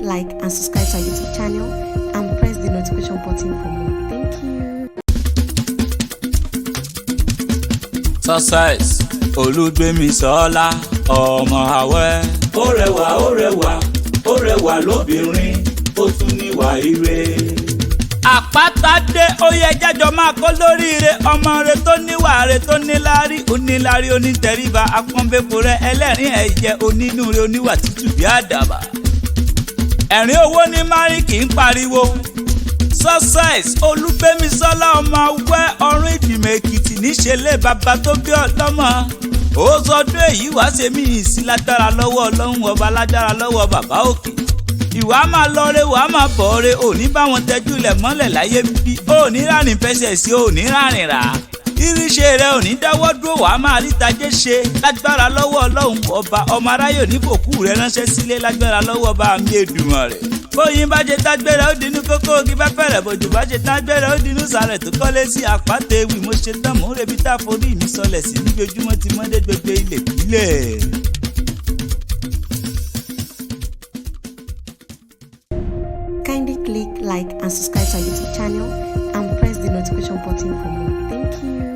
like and subscribe to our YouTube channel and press the notification button for more. Thank you. Success Olúgbémisọ́lá ọmọ àwẹ̀. Ó rẹwà, ó rẹwà, ó rẹwà lóbìnrin, ó tún níwà ire. Àpáta dé, ó yẹ jájọ máa kó lóríire, ọmọ rẹ tó níwà rẹ, tó níláárí, oníláárí, onítẹríba, apọ́nbẹ́pọ̀ rẹ, ẹlẹ́rìn ẹ̀jẹ̀, onínúure, oníwà tútù bí àdàbà. Ẹ̀rín owó ní máríkì ń pariwo. Success Olúgbémisọ́lá ọmọ awẹ́ ọ̀run ìgbìmọ̀ Èkìtì níṣẹ́lẹ̀ bàbá tó bí ọlọ́mọ. Ó sọdún èyí wá ṣe mí ìsí lágbára lọ́wọ́ Ọlọ́run Ọba, lágbára lọ́wọ́ bàbá òkè. Ìwà máa lọre, wàá máa bọ̀ọ̀re, òní bá wọn tẹ́jú lẹ̀ mọ́lẹ̀ láyé bí òní rárìn fẹsẹ̀ sí, òní rárìn rà. Iríṣẹ́ rẹ òní dáwọ́ dúró, wàá máa rí tajé ṣe lágbára lọ́wọ́ Ọlọ́run Ọba. Ọmọ aráyò nífòkú rẹ ránṣẹ́ sílé lágbára lọ́wọ́ ọba mi Èdùmàrè. Bóyin bá ṣe tágbére ó dinú kókó, kí bá fẹ̀rẹ̀ bòjú bá ṣe tágbére ó dinú sàrẹ̀ tó kọ́lé sí àpáta ewì. Mo ṣe tán, mò ń rebi tá a forí mi sọlẹ̀ sí níbi ojúmọ́ ti mọ́dé gbogbo ilẹ̀ kílẹ̀. Kindly click like and subscribe to our YouTube channel and press the notification button for more. Thank you.